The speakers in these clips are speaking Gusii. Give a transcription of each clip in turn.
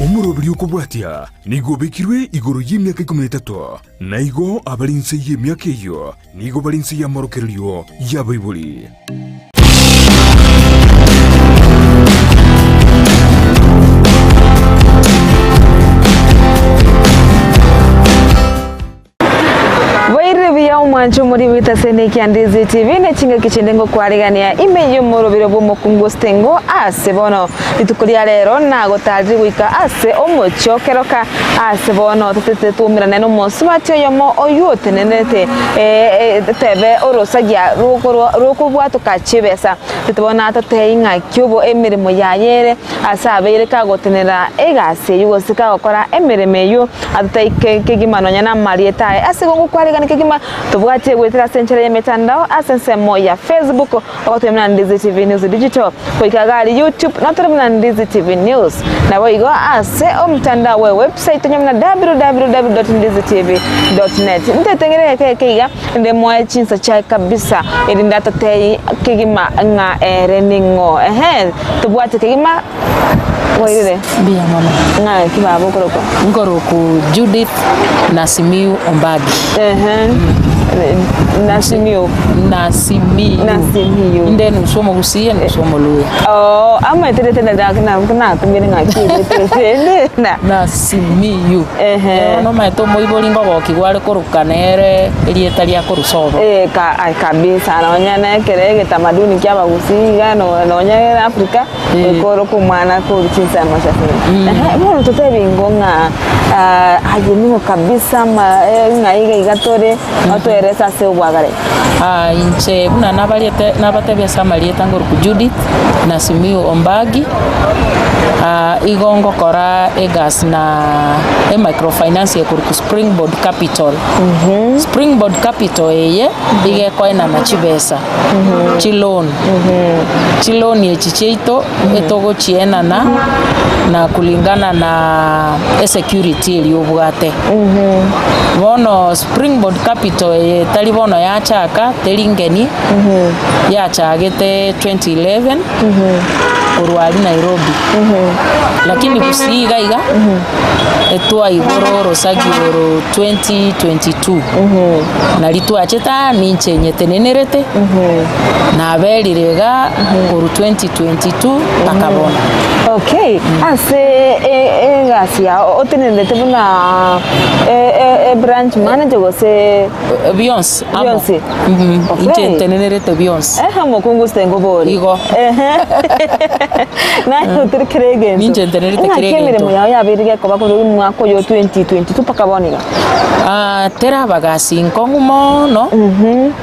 Omoroberi okobwatia nigo obekirwe igoro y'emiaka ikomi na etato, na igo abare inse y'emiaka eyio nigo bare inse y'amorokererio y'abaibori. Boirire buya omwancho omori bw'ita ase Nicky Ndizi TV ne chingaki chinde ngokwarigania ime y'omorobiro bw'omokungu Ostengo ase bono. Rituko ria rero nagotarire goika ase omochie o Keroka ase bono totete twaumerane nomosubati oyomo oyio otenenete tebe orosagia rw'okobwatoka chibesa. Tete bono atotebie ng'aki obo emeremo yaye ere ase abeire kagotenera egasi eyio gose kagokora emeremo eyio. Atotaike kegima nonya namarieta aye. Ase igo ngokwaregania kegima, tobwatie goetera ase enchera y'emetandao ase ensemo ya Facebook, ogoteba buna Ndizi TV News Digital, goika iga aria YouTube notore buna Ndizi TV News. Naboigo ase omotandao bwe website onye buna www.ndizitv.net. Nteteng'ere egeka eke iga inde moe chinsa chiaye kabisa erinde atotebie kegima ng'a ere ning'o. Ehe, tobwate kegima. Bwairire? Mbuya mono. Ng'aki baba okorokwa? Nkoroku Judith Nasimiyu Ombagi. Ehe. Nasimiyu. Nasimiyu. Nasimiyu. Inde nusu omogusii nusu omoluya. Oo, amaeterete na nakumire ng'aki egetete na. Nasimiyu. Ehe. Ero nomaete omoibori ngogokigwa are koruka nere erieta ria korusa obo. Eh, ka, ai kabisa nonya na ekere egetamaduni kia abagusii iga no- nonya Africa. Goika oroke omwana korwa chinsemo chia sene. Ehe, bono totebi ingo ng'a ah, aye nigo kabisa ma eh, ng'a iga iga tore, otoerese ase obwagare. Ah, inche buna nabariete nabatebia ase amarieta ngorokwa Judith Nasimiyu Ombagi, ah, igo ngokora egasi na emicrofinance ekorokwa Springboard Capital. Springboard Capital eye, iga ekoenana chibesa, chiloan. Chiloan echi chiaito etogochienana na kulingana na esecurity eria obwate. Bono Springboard Capital eye tari bono yachaka teri ngeni, yachagete 2011 korwa aria Nairobi. Lakini gusii iga iga, etwaigora orosagi oro 2022, nari twachete aa ninche nyetenenerete. Naberire iga korwa 2022 mpaka bono. Okay, ase e- egasi yao otenenerete buna e- e- ebranch manager gose Bionsi amo. Bionsi? Mm, Okay. Inche ntenenerete bionsi. Ehe omokungu ositenge obori. Igo. Ehe. Naye otari kera egento. Ninche ntenerete Ng'aki kera egento. emeremo yao yabeire gekoba korwa omwaka oyo 2022 mpaka bono iga? Ah, teraba gasi nkong'u mono,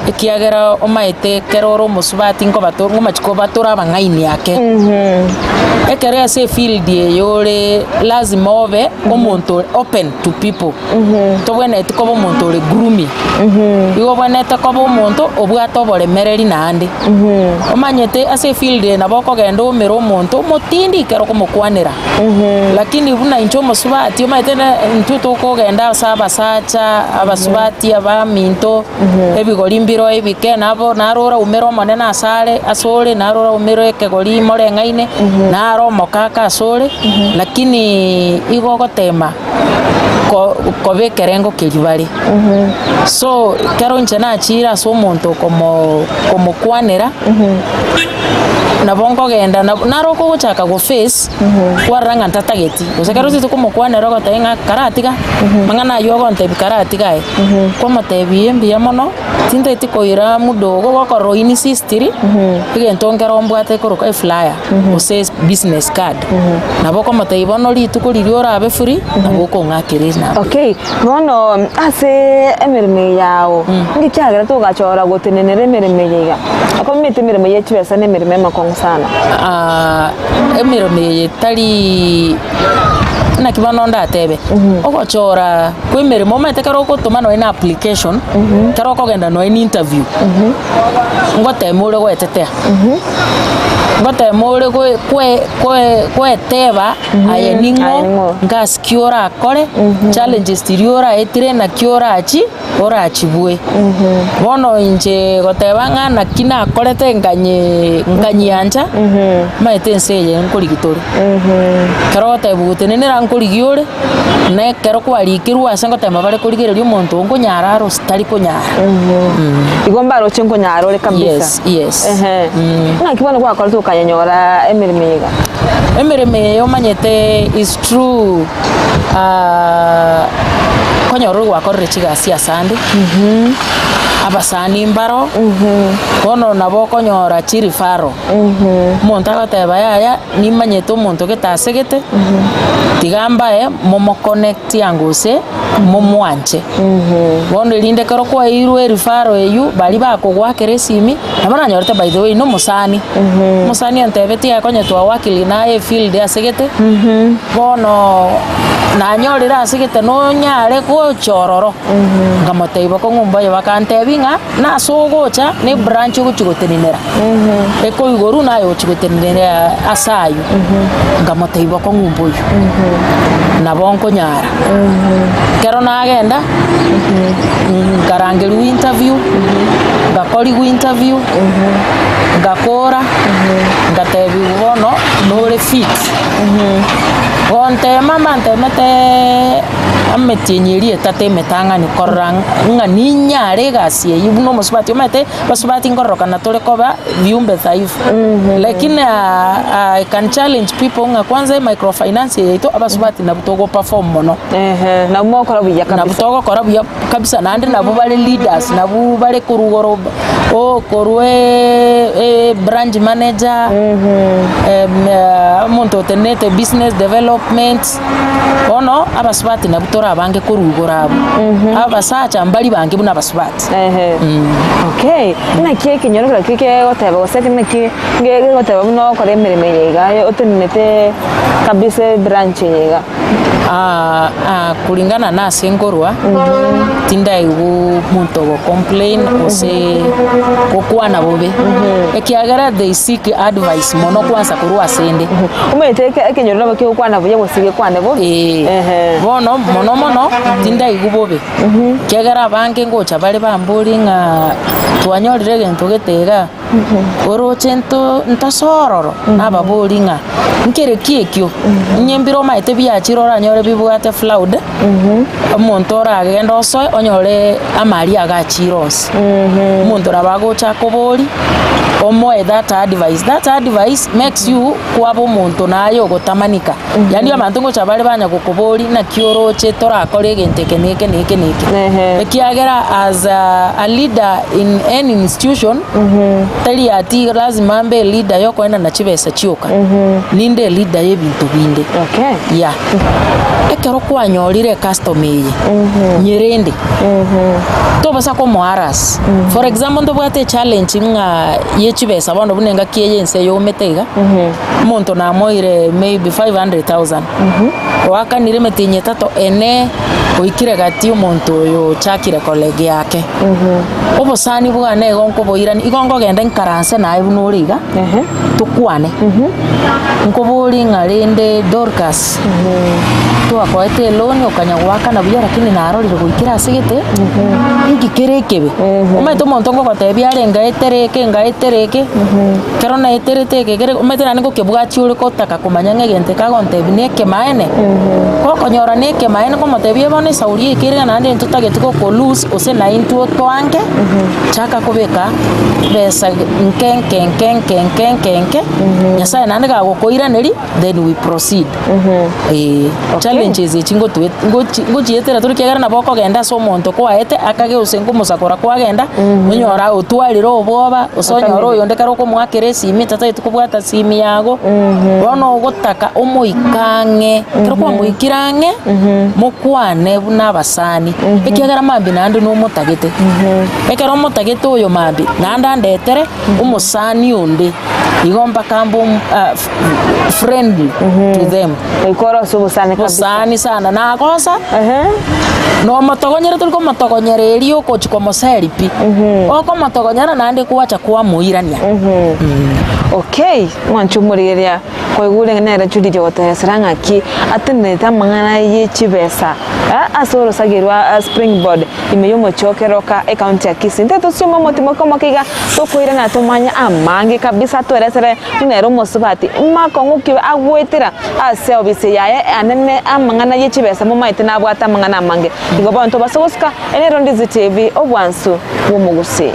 ekiagera omaete ekero ore omosubati nkobato ngomachia kobatora abang'aini ake. Ekero ase efield eye ore lazima obe omonto ore open to people, tobwenereti koba omonto ore gloomy, igo obwenerete koba omonto obwate oboremereri naende. Omanyete ase efield eye nabo okogenda oumere omonto omotindi ekero okomokwanera. Lakini buna inche omosubati omanyete na intwe tokogenda ase abasacha, abasubati abaminto, ebigori mbiro ebike nabo naro oraumere omonene asare asore, naro oraumere ekegori moreng'aine, naro omokaka asore, lakini igo ogotema ko koba ekerengo keria bare. So, ekero inche nachire ase omonto okomo komokwanera. Nabo nkogenda nabo naro okogochaka go face, kwarora ng'a ntatageti, gose ekero otagete komokwanera ogoteba ng'a karatiga, amang'ana aywo ogontebia karatiga aye, kwamotebia mbuya mono, tintageti koira muda ogo gokorora o insistiri, egento nkero mbwate ekorokwa eflyer, gose business card, nabo okomotebia bono rituko riria orabe free, nabo okong'akera enamba. Okay, bono ase emeremo eye yao, nki kiagera togachora gotenenera emeremo eye iga? Okomanyete emeremo ye chibesa nemeremo emekong'u sana. Emeremo eye tari naki bono ndatebe, ogochora kwa emeremo omanyete ekero ogotoma nonye na application, ekero okogenda nonye na interview, ngotema ore goetetea. Ngotema ore goe kwe kwe goeteba aye Aye ning'o, ning'o. ngasi ki orakore, challenges chiria oraetire naki orachi orachibue. Bono inche goteba ng'a naki nakorete nkanyee nkanyiancha, omanyete ense eye nkorigia tore. Ekero ogotebiwa gotenenera nkorigia ore, na ekero kwarikirwe ase ngotema bare korigereria omonto oo nkonyara are gose tari konyara. Igo mbaroche nkonyara ore kabisa. Yes, yes. Ehe. Ng'aki bono gwakorete okanyanyora emeremo eye iga? Emeremo eye omanyete is true konyora ore gwakorire chigasi asande, abasani mbaro, bono nabo okonyora chireferral, omonto agoteba yaya nimanyete omonto gete ase gete, tiga mbae momoconnect ango gose momwanche. Bono erinde ekero kwaeirwe ereferral eywo, baria bakogoakera esimi, nabo nanyorete by the way na omosani, omosani ontebetie aye konya twawakili naye efield ase gete, bono nanyorire ase gete nonyare gocha ororo, nkamotebia bokong'u mboyo, bakantebia ng'a nase ogocha na ebranch ogochia gotenenera, ekoigorwa naye ogochia gotenenera ase aywo, nkamotebia bokong'u mboyo, nabo nkonyara. Ekero nagenda, nkarangerigwa interview, ngakorigwa interview, ngakora, ngatebiwa bono nore fit. Gontema mbantemeteeee emetienyi eria etato emetang'ani korora ng'a ninyare egasi eywo buna omosubati omanyete abasubati nkororokana tore koba viumbe dhaifu lakini I can challenge people ng'a kwanza emicrofinance eye yaito abasubati nabwo togo perform mono. Ehe, nabwo mogokora buya Nabwo kabisa. togokora buya kabisa naende nabwo bare leaders, nabwo bare korwa igoro okorwa branch manager, omonto otenenete business development, bono abasubati nabwo torabange korwa igoro abwo. Abasacha mbari bange buna abasubati. Ehe. Okay, naki ekenyoro keria kegoteba gose naki gegoteba buna ogokora emeremo eye iga otenenete kabisa ebranch eye iga? Kulingana na ase nkorwa, tindaigwa omonto ogo complain gose gokwana bobe, ekiagera they seek advice mono kwansa korwa asende. Omanyete eke- ekenyoro nabo kegokwana buya gose gekwane bobe. Eeh, Ehe. bono mono mono tindaigwa bobe, ekiagera abange ngocha bare bamborie ng'a twanyorire egento gete igaa. Oroche nto ntosoororo, nababori ng'a nkere ki ekio? Onye mbire omaete biachire oranyore bibwate floud, omonto oragende osoe onyore amari agachire onsi. Omonto nabo agocha akobori, omoe that advice, that advice makes you kwaba omonto naye ogotamanika. Yaani abanto ngocha bare banya gokobori naki oroche torakore egento eke na eke na eke na eke. Ehe. Ekiagera as a, a leader in any institution, tari ati lazima mbe eleader yokoenana chibesa chioka, ninde eleader y'ebinto binde. Okay. Yeah. Ekero kwanyorire ecustomer eye, nyerende, tobasa komoharass. For example ntobwate echallenge ng'a ye chibesa bono buna engaki eye ense yomete iga, Omonto namoire maybe 500,000, oakanire emetienyi etato ene, oikire gati omonto oyo ochakire kolegea ake. Obosani bwane igo nkoboirani, igo nkogenda nkaranse naye buna ore iga, tokwane, nkoborie ng'a rende Dorcas, twakoete eloni okanya goakana buya lakini narorire goikera ase gete, inki kere ekebe? Omanyete omonto nkogotebia are ngaetere eke ngaetere eke. Ekero naeterete eke kere omanyete naende ngokebwatia ore gotaka komanya ng'a egento eke agontebia na ekemaene, gokonyora na ekemaene nkomotebia bono esauri eye kere iga naende ntotageti goko lose gose naintwe otoange, chaka kobeka besa nke nke nke nke nke nke nke, Nyasaye naende gagokoiraneria then we proceed eeh. Challenges echi ngotwe ngochi ngochietera tore ekiagera nabo okogenda ase omonto kwaete akage gose nkomosakora kwagenda, onyora otwarire obwoba, gose onyore oyonde ekero okomoakera esimi tatageti kobwata simi yago, bono ogotaka omoike ang'e, ekero kwamoikire ang'e, mokwane buna abasani, ekiagera mambia naende nomotagete, ekero omotagete oyo mambia, naende andetere omosani onde, igo mpaka mbe omo friendly to them. Goika ore ase obosani kabisa. Bosani sana nagosa Ehe. nomotogonyera tori komotogonyera erio ogochi komoseri pi, okomotogonyera naende gwacha kwamoirania. Okay, mwanche omorigereria kwaigure ng'a nere Judith ogotoeresera ng'aki atenenerete amang'ana ye chibesa eh, ase orosagi rwa Springboard ime y'omochie o Keroka ecounty ya Kisii. Intwe tosiome omotimoke omoke iga tokoirana tomanye amange kabisa atoeresere buna ere omosubati makong'u ki agoetera ase obisi yaye anene amang'ana ye chibesa momaete nabwate amang'ana amange. Igo bono tobase gosuka ere Rondizi TV obwansu bw'omogusii.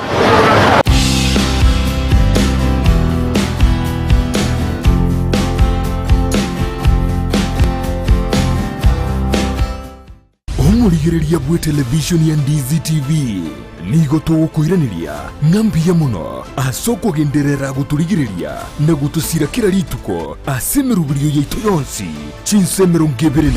Omorigereria bw'etelevishoni ya Ndizi TV nigo togokoiraneria ng'a mbuya mono ase okogenderera gotorigereria na gotosira kera rituko ase emeroberio yaito yonsi chinsa 24.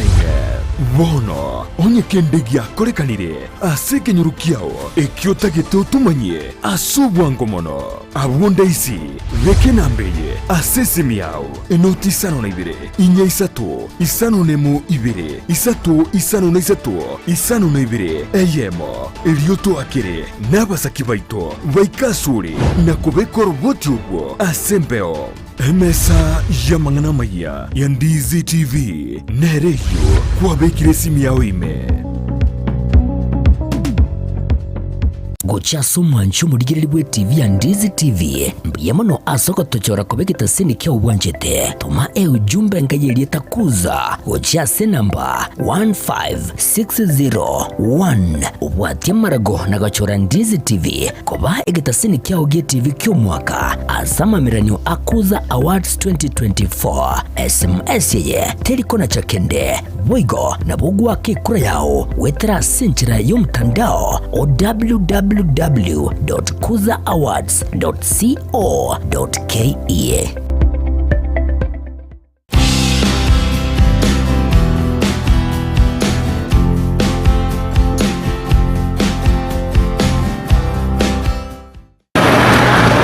Bono onye kende giakorekanire ase ekenyoro kiao ekio otagete otomanyie ase obwango mono, abwo ndaisi beka enamba eye ase esimi yao, enoti isano na ibere, inya isato, isano nemo ibere, isato isano na isato, isano na ibere, eyemo, erio toakere nabasaki baito baike asore na kobeka oroboti orwo ase embeo. Emesa y'amang'ana amayia ya Ndizi TV nere eyio kwabekire esimi yao ime. Gochia ase omwanchi omorigereria bw'etivi ya Ndizi TV, mbuya mono ase ogotochora koba egetaseni kiao bwanchete. Toma eujumbe enka y'erieta Kuza gochia ase enamba 15601 obwatie amarago na gochora Ndizi TV koba egetaseni kiao gi'etivi ki'omwaka ase amameranio a Kuza Awards 2024. SMS eye teri konacha kende. Boigo nabo ogoaka ekura yao goetera ase enchera y'omotandao o www.kuzaawards.co.ke.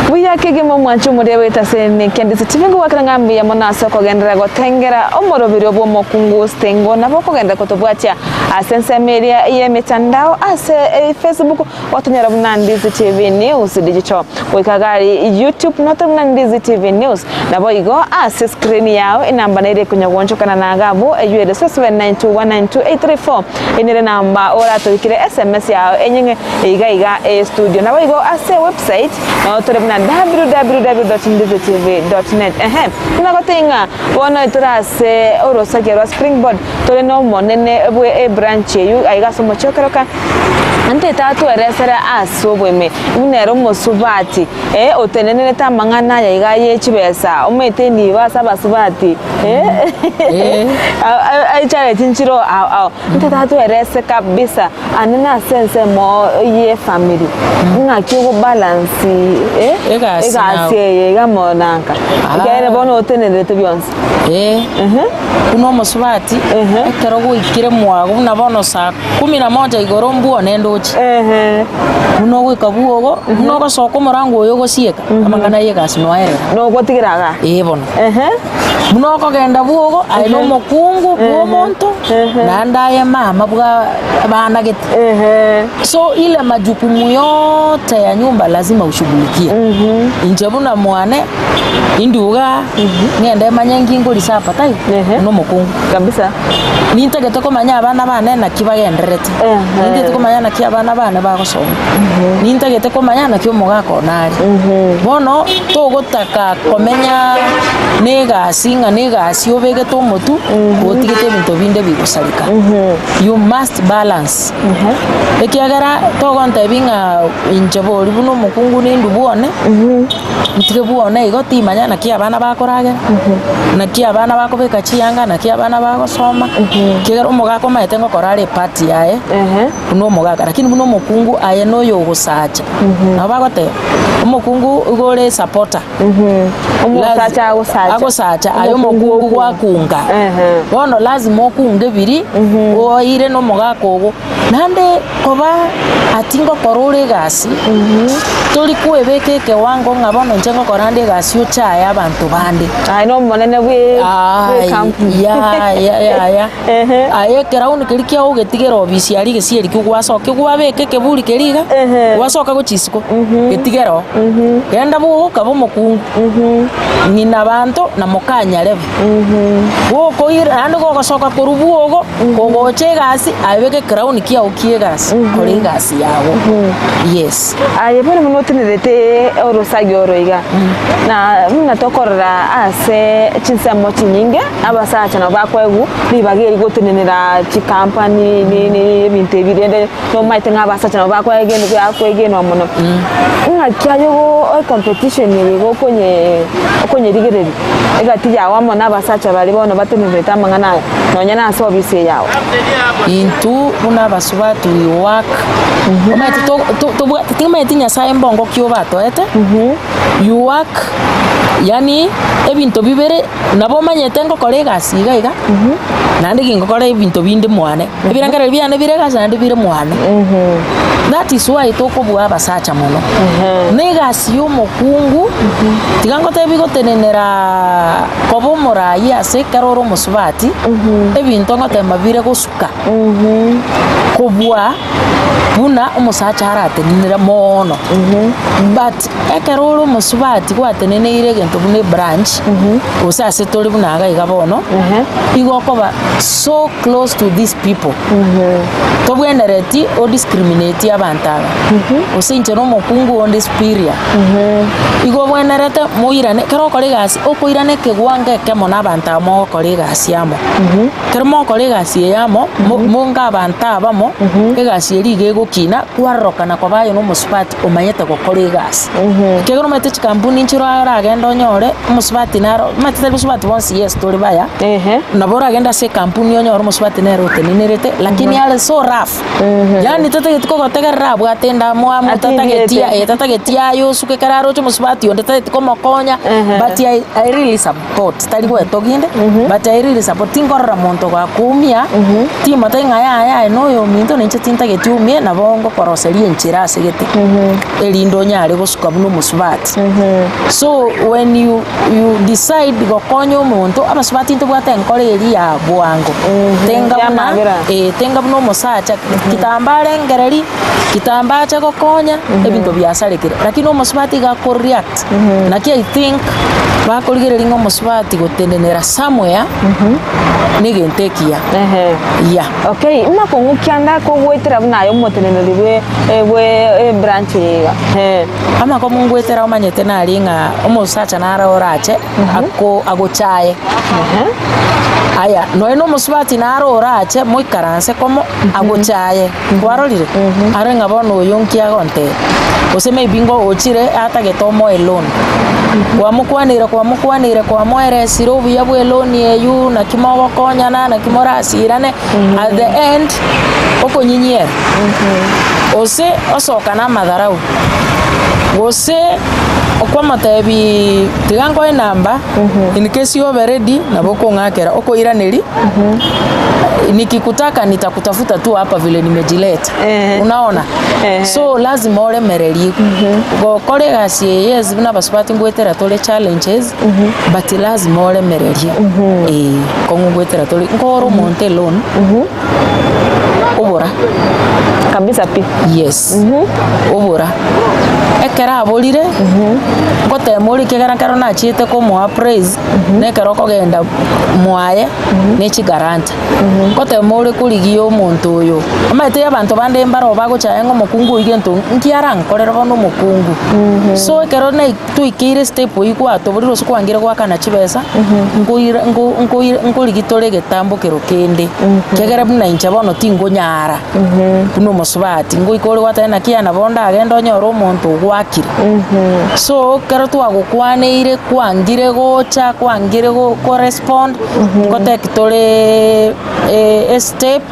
Buya kegima omwancho omoria bw'etaseni kiandise chibi ngogwakera ng'a mbuya mono ase okogenderera gotengera omoroberio bw'omokungu Stengo nabo okogenderera kotobwatia ase ensemo eria y'emetandao ase Facebook otonyora buna Ndizi TV News Digital goika gari YouTube notore buna Ndizi TV News naboigo ase screen yao enamba nere ekonya goonchokana na agabu eywo ere 0792192834 Eye nere enamba oratorikere SMS yao enyeng'e Iga iga estudio. Naboigo ase ewebsite nao tore buna www.ndizitv.net. Ehe, buna goteba ng'a bono tore ase orosagia rwa Springboard, tore na omonene bwe ebranch eywo aiga ase omochie o Keroka, naintwe tatueresere ase oboime buna ere omosubati eh, otenenerete amang'ana aya iga ye chibesa, omanyete enibo ase abasubati eh, echallenge nchire ao ao. Intwe tatuerese kabisa ande nase ensemo y'efamiri ng'aki ogobalance eh, Egasi egasi nabo. eye iga amo nanka Ah. ekiagera bono otenerete bionsi. Ee, buna omosubati, Ehe. ekero gwaikire mwago buna bono saa kumi na moja igoro mbwone ndoche, Ehe, buna ogoika bwogo, buna ogosoka omorango oyo ogosieka, amang'ana ya egasi noaerera. nogotigera igaa. Ee bono. Ehe. Buna okogenda bwogo, aye nomokungu bw'omonto, naende aye mama bwa abana gete. So ile majukumu yote ya nyumba lazima ushughulikie. Inche buna mwane, induga, ng'ende manye nki ngori supper taibo, Ehe. buna omokungu. Kabisa. Nintagete komanya abana bane naki bagendererete, Ehe. nintagete komanya naki abana bane bagosoma, nintagete komanya naki omogaka one are. Bono togotaka komenya na egasi ng'a na egasi obegete omotwe, otigete ebinto binde bigosareka. You must balance. Ekiagera togontebia ng'a inche bori buna omokungu nindwe bwone, ntige bwone igo timanya naki abana bakoragera, naki abana bakobeka chianga, naki abana bagosoma, ekiagera omogaka omanyete ngokora are epart yaye. Buna omogaka, lakini buna omokungu aye noyo ogosacha. Nabo bagoteba, omokungu igo ore esupporter. Omosacha agosacha. Agosacha, aye Omokungu omokungu okunga. gwakunga. Ehe. Bono lazima okunge biri, oire na omogaka ogo. Naende koba ati ngokora ore egasi, tori kwebeka ekewango. bwango ng'a bono inche ngokora nde egasi ochaye abanto bande. Aye na omonene bwe Aye, ekampuni. yaya yaya. Ehe. Aye ekerauni keria kiago ogetigera obisi aria egesieri ekio gwasokia gwabeka ekeburi keria iga, Ehe. gwasoka gochia isiko, getigere oo. Genda boka ba omokungu, ng'ina abanto na mokanyarebe. Gokoira naende gogosoka korwa bwogo, kogocha egasi aye beka ecrown kiago kia egasi, kora egasi yago, yes. Aye bono buna otenerete orosagi oro iga, na buna tokorora ase chinsemo chinyinge, abasacha nabo bakoegwa ribaga eri gotenenera chikampani nini ebinto ebi rende Nomaete ng'a abasacha nabo bakoegenwa mono. Ng'aki aye ecompetition eye iga okonyerigereria egati yao amo na abasacha baria bono batenenerete amang'ana aya nonya nase ofisi eye yao? Intwe buna abasubati we work, omanyete to- tobwate timanyeti Nyasaye mbongo ki obatoete, you work yaani ebinto bibere nabo omanyete ngokora egasi iga iga, naende gingokora ebinto binde mwane. Ebirengererio biane bire egasi naende bire mwane. That is why tokobua abasacha mono. Na egasi ya omokungu, tiga ngotebi gotenenera koba omoraia ase ekero ore omosubati, ebinto ngotema bire gosuka kobua buna omosacha aratenenere moono. But ekero ore omosubati gwateneneire egento buna ebranch, gose ase tore buna iga iga bono, igo okoba so close to these people. Tobwenereti o discriminate abanto aba, gose inche na omokungu onde superior. Igo obwenerete moirane, ekero okora egasi, okoirana ekewango ekemo na abanto aba mogokora egasi amo. Ekero mogokora egasi eye amo, mo- monga abanto abamo, egasi eria iga egokina, kwarorokana koba aye na omosubati omanyete gokora egasi. Ekiagera omanyete chikampuni nchire oragende onyore, omosubati naro, omanyete tari basubati bonsi yes tore baya, Ehe. nabo oragende ase ekampuni onyore omosubati nere otenenerete, lakini are so rough, yaani tatageti kogotegerera abwate endamwamu, tatageti Atiriete. eh, tatageti aye osuke ekero aroche omosubati onde tatageti komokonya, Ehe. but I, I really support, tari gwetogia inde, but I really support, tinkorora monto gakoumia, timotebia ng'a yaya aye na oyominto na inche tintageti oumie, nabo ngokoroseria enchera ase gete, erinde onyare gosuka buna omosubati. So when you you decide gokonya omonto, abasubati ntobwate enkoro eria ya bwango, tenga buna Y'amabera. eh, tenga buna omosacha, kitambo arengereri, kitambo ache gokonya, ebinto biasarekire. Lakini omosubati iga ako react, naki I think, bakorigereria ng'a omosubati gotenenera somewhere, na egento ekiya, Ehe. yeah. Okay, makong'u ki ande akogoetera buna aye omoteneneri bwe bwe ebranch eye iga? Eeh. Amakomo ngoetera omanyete nari ng'a omosacha nare orache ako agochaye. Aya, nonya na omosubati nare orache moikaranse komo agochaye, kwarorire? Arore ng'a bono oyo nki agontebia. Gose maybe ngo ochire atagete omoe eloan, kwamokwaneire kwamokwaneire kwamoeresire obuya bwa eloan eywo naki mogokonyana naki morasirane, at the end okonyinyera. Gose osoka na amadharau. Gose okwamotebiiii tiga nkoe enamba, in case obe ready nabo okong'akera, okoiraneria, nikikutaka nitakutafuta tu hapa vile nimejileta, Ehe. unaona? Ehe. So lazima oremererie, gokora egasi eye yes buna abasubati ngoetera tore challenges, but lazima oremererie, eh, kong'u ngoetera tore, nkore omonto elone, obora. Kabisa pi. Yes, obora. Ekero aborire, ngotema ore ekiagera ekero nachiete komoa praise, na ekero okogenda mwaye, ne chigaranta. Ngotema ore korigia omonto oyo, omanyete abanto bande mbaro bagochaya ng'a omokungu oyio gento nki arankorere bono omokungu. So ekero nai twaikeire estep eywo gwatoborire gose kwangire goakana chibesa, nkoira nko nkoira nkorigia tore egetambokero kende, ekiagera buna inche bono tingonyara. Buna omosubati, ngoika ore gwateba naki yaya nabo ndagende onyore omonto ogwakire. So ekero twagokwaneire kwangire gocha, kwangire go korespond, ngoteki toreee. Estep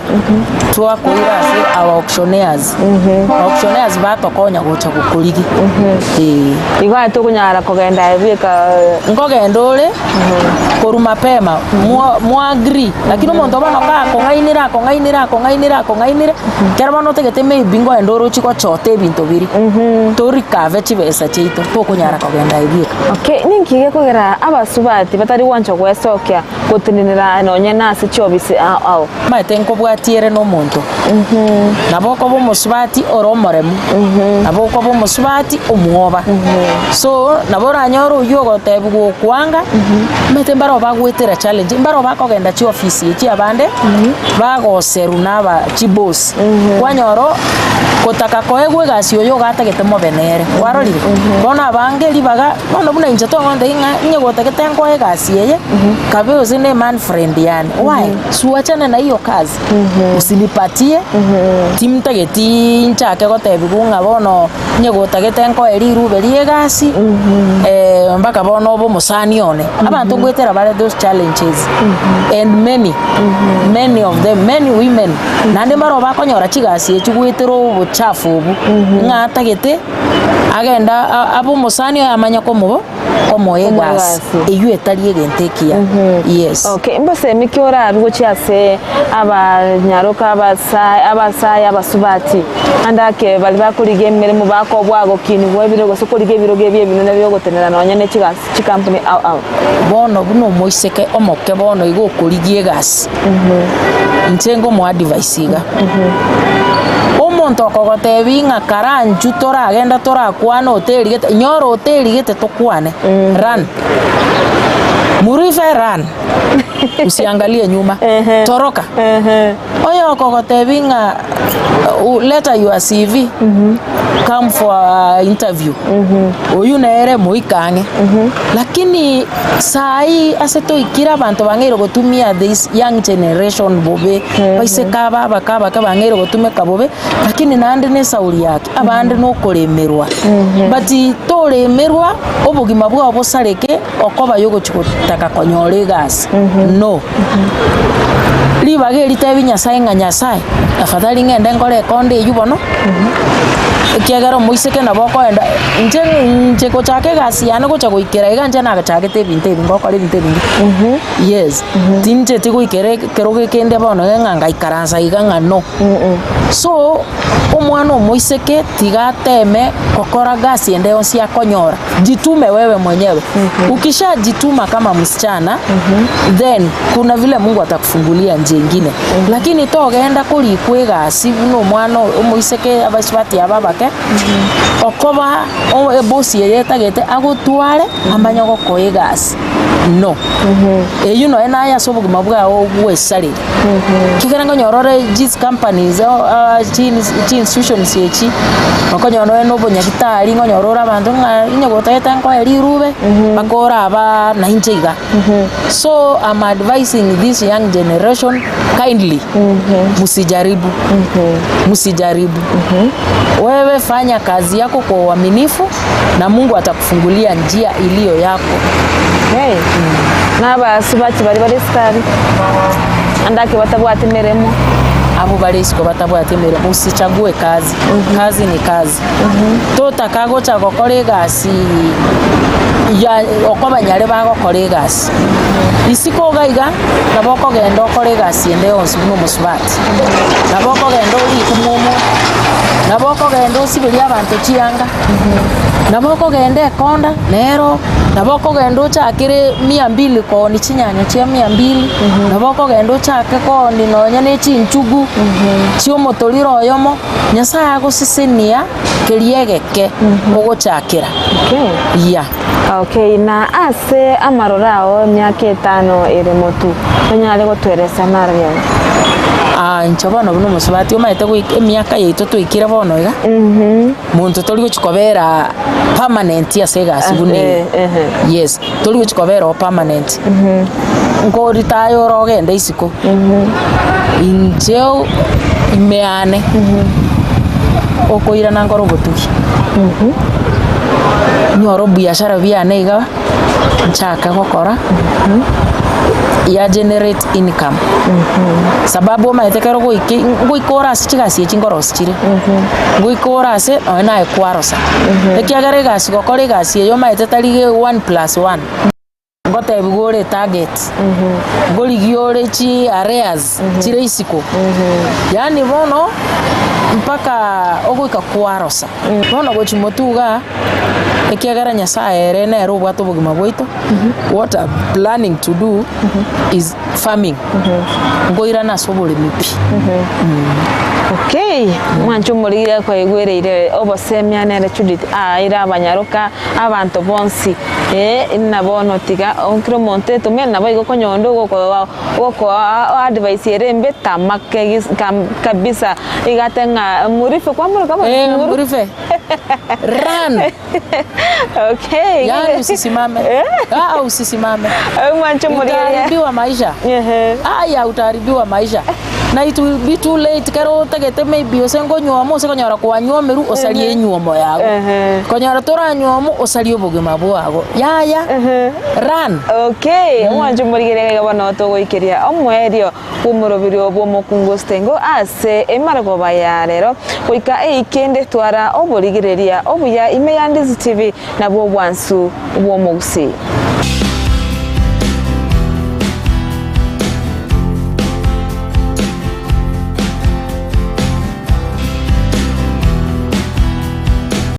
twakoira ase our auctioneers. Auctioneers batokonya gocha gokorigia. Eeh. Igo aye tokonyara kogenda aye bweka. Nkogenda ore korwa mapema mwa mwa agree lakini omonto bono kakong'ainire akong'ainire akong'ainire akong'ainire ekero bono otagete maybe nkogenda ore ochie gochota ebinto biria to recover chibesa chiaito tokonyara kogenda aye bweka. Okay, ninki gekogera abasubati batari gwancha gwesokia gotenenera nonye nase chiofisi ao ao? Omanyete nkobwatia ere nomonto, nabo okoba omosubati ore omoremu, nabo okoba omosubati omwoba. So, nabo oranyore oywo ogotebiwa okwanga, omanyete mbaro bagoetera challenge, mbaro bakogenda chiofisi echi abande, bagoserwa na aba chiboss, kwanyora gotaka koegwa egasi oyo iga atagete mobe nere, kwarorire? Bono abange ribaga, bono buna inche togontebia ng'a onye gotagete nkoe egasi eye, kabe gose ne man friend yane, why? Suachane na hiyo kazi, usinipatie, timtageti nchake gotebiwa ng'a bono onye gotagete nkoe rirube ria egasi, mpaka bono obe omosani one. Abanto ngoetera bare those challenges and many, many of them, many women, naende mbaro bakonyora chigasi echi goetera obochafu obwo, ng'a atagete agende abe omosani oye amanye komobo. Komoa egasi eyio etari egento ekiya. Yes. Okay, mbosemi ki orarue gochia ase abanyaroka abasae abasae abasubati ande ake baria bakorigia emeremo bakobua gokinigwa ebiro gose korigia ebirogo ebi ebinene biogotenena nonya ne chigasi chikampuni ao ao. Bono buna omoiseke omoke bono iga okorigia egasi, inche nkomoa advice iga, omonto okogotebia ng'a karanchu toragenda torakwane oterigete, nyora oterigete tokwane, run. Murife run, usiangalie nyuma, toroka. Oyo okogotebia ng'a leta your CV, come for a interview, oyio nere moike ang'e. Lakini saii ase toikire abanto bang'eire gotumia this young generation bobe, baiseke aba abake abake bang'eire gotumeka bobe, lakini naende na esauri yake, abande na okoremerwa. But toremerwa obogima bwao bosareke okoba yogochi gotaka konyora egasi, no. Ribaga eri tebi Nyasaye ng'a Nyasaye, afadhali ng'ende nkore ekonda eywo bono, ekiagera omoiseke nabo okoenda inche inche gochaka egasi yane gocha goikera iga inche nachagete ebinto ebi ngokora ebinto ebinge, yes, tincheti goikera ekerogo ekende bono iga ng'a ngaikaransa iga ng'a no. So, omwana omoiseke tiga ateme gokora gasi ende yonsi akonyora. Jitume wewe mwenyewe. Ukishajituma kama msichana, then kuna vile Mungu atakufungulia njia ingine. Lakini togenda korikwa egasi buna omwana omoiseke abasubati aba abake, okoba o- ebosi eye etagete agotware amanye gokoa egasi, no. Eywo nonya naye ase obogima bwao ogwesareria. Ekero nkonyora ore chis companies chi chi institutions echi, okonyora nonya na obonyagitari nkonyora ore abanto ng'a onye gotagete nkoe rirube, mpaka oraba nainche iga. So am advising this young generation kindly, msijaribu, msijaribu. Wewe fanya kazi yako kwa uaminifu na Mungu atakufungulia njia iliyo yako. Hey, na abasubati baria bare sukari ande ake batabwati meremo. Abwo bare isiko batabwati emeremo usichague kazi kazi ni kazi totaka gocha gokora egasi ya okoba nyare bagokora egasi isiko iga iga nabo okogenda okore egasi ende yonsi buna omosubati nabo okogenda orike omonto nabo okogenda osiberie abanto chianga. Nabo okogenda ekonda nero, nabo okogenda ochakere mia mbili koonia chinyanya chia mia mbili, nabo okogenda ochake koonia nonya na echinchugu chia omotoriro oyomo, Nyasaye agosesenia keria egeke ogochakera. Okay. Yeah. Okay, na ase amaroro ao emiaka etano ere motu, onyare gotweresa naro yonsi. Ah, inche bono buna omosubati omanyete goika emiaka yaito twaikire bono iga, Monto tori gochia kobera permanent ase egasi buna eye. Yes, tori gochia kobera oo permanent. Nko retire ore ogende isiko, inche ime yane, okoirana nkore obotugi. Nyore obiashara biane iga, nchake gokora. Ya generate income. Sababu omanyete ekero goike ngoika ore ase chigasi echi nkorosia chire, ngoika ore ase nonye naye kwarosa. Ekiagera egasi gokora egasi eye omanyete tari ge one plus one. Ngotebiwa ore etarget, nkorigia ore chi arrears chire isiko, yaani bono mpaka ogoika kwarosa. Bono gochia motwe igaa, ekiagera Nyasaye ere nere obwate obogima bwaito, what am planning to do is farming, nkoirana ase oboremi pi. Okay, mwanche omorigire kwaigwereire obosemia nere Judith aire abanyaroka abanto bonsi eh, na bono tiga kera omonto etume nabo igo konya onde ogokoa ogokoa advice ere embe tama kegis kam kabisa iga ate ng'a murife kwamoroka bono Eh, murife. Run. Okay. Yaani usisimame. Ah, usisimame. Mwanche omorigire Utaharibiwa maisha. Ehe. Aya utaharibiwa maisha. Na it will be too late kero otagete maybe ose nkonyuoma ose konyora kwanyuomerwe osarie enyuomo yago. Ehe. Konyora toranyuomu osarie obogima bwago. Yaya, run. Okay, omwancho omorigereria iga bono togoikeria omoerio bw'omoroberio bw'omokungu Ostengo ase emarogoba ya rero goika eikende twara oborigereria obuya ime ya Ndizi TV nabwo obwansu bw'omogusii.